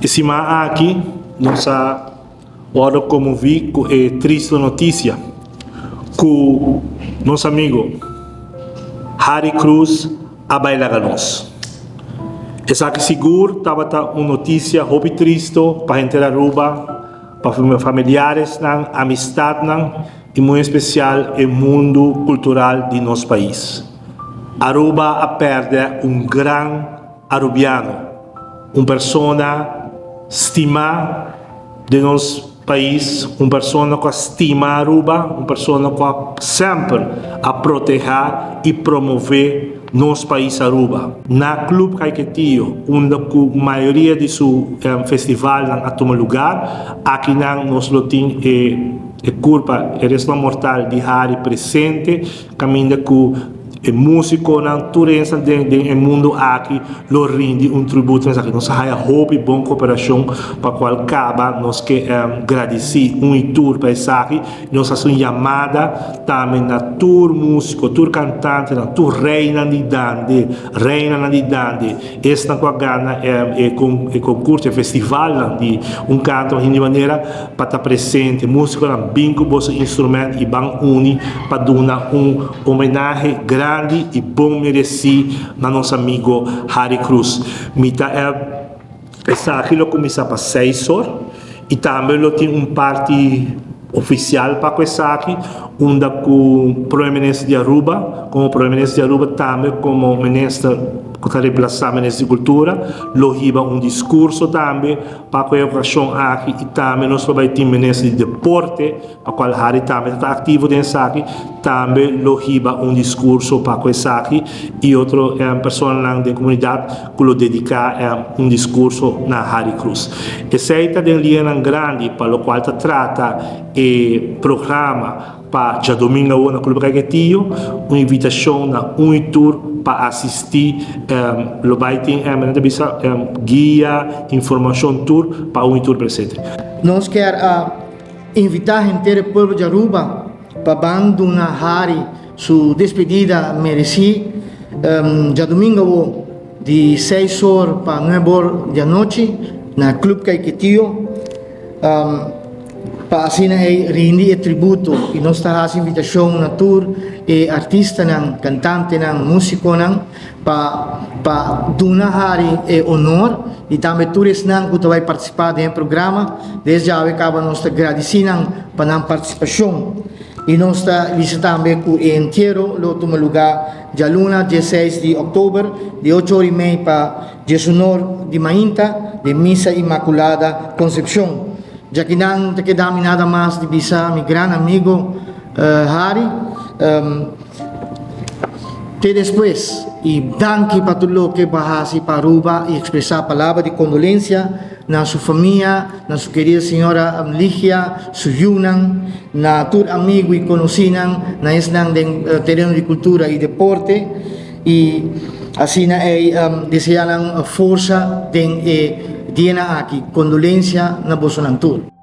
E siman aki nos a wòrdu konmoví ku e tristu notisia ku nos amigo Harry Croes a bai laga nos. Esaki sigur tabata un notisia hopi tristu pa henter Aruba, pa familiaresnan, amistatnan i muy espesial e mundu kultural di nos pais. Aruba a pèrdè un gran Arubiano, un persona stimá den nos pais, un persona ku a stima Aruba, un persona ku a semper a protehá i promové nos pais Aruba. Na Club Caiquetio, unda ku mayoria di su festivalnan a tuma lugar, akinan nos lo tin e kurpa, e restonan mortal di Harry presente, Kaminda ku e músikonan tur esnan den den e mundu aki lo rindi un tributo na esaki. Nos a haya hopi bon koperashon pa kual kaba nos ke gradisí un i tur pa esaki. Nos hasi un yamada tambe na tur músiko, tur kantantenan, tur reinan di dande, reinanan di dande, esnan ku a gana e konkurso, e festivalnan di un kanto hende manera pa ta presente. Músikonan bin ku boso instrument i ban uni pa duna un homenahe grandi i bon meresí na nos amigo Harry Croes. Mi ta esaki lo kuminsá pa seis or i tambe lo tin un parti ofisial pa ku esaki unda ku Prome Minister di Aruba komo Prome Minister di Aruba tambe komo Minister ku ta remplasá Minister di Kultura lo hiba un diskurso tambe pa ku e okashon aki i tambe nos lo bai tin Minister di Deporte pa cual Harry tambe ta ta activo den esaki, tambe lo hiba un discurso pa cu esaki y otro personanan den comunidad cu lo dedica un discurso na Harry Croes. Esey ta den liñanan grandi pa locual ta trata e programa pa djadomingo awor na Club Caiquetio, un invitacion na un y tur pa asisti, lo bay tin nan ta bisa guia, informacion tur pa un y tur presente. Nos kier a Invitá henter e pueblo di Aruba pa ban duna Harry su despedida meresí djadumingu awo di seis or pa nuebe or di anochi na Club Caiquetio pa asina ei rindi e tributo i nos ta hasi invitashon na tur e artistanan, kantantenan, músikonan pa pa duna Harry e honor y tambe tur esnan cu ta bay participa den e programa. Desde awe caba nos ta gradici nan pa nan participacion y nos ta bisa tambe cu e entiero lo tuma lugar djaluna dieseis di october di ocho ora y mei pa diesunor di mainta den Misa Inmaculada Concepcion. Djakinan ta keda mi nada mas di bisa mi gran amigo Harry. Te despues y danki pa tur loke bo a haci pa Aruba y expresa palabra di condolencia na su famia, na su querida señora Ligia, su yiunan, na tur amigo y conocinan, na esnan den tereno di cultura y deporte y asina ey desea nan forsa den e dianan aki. Condolencia na bosonan tur.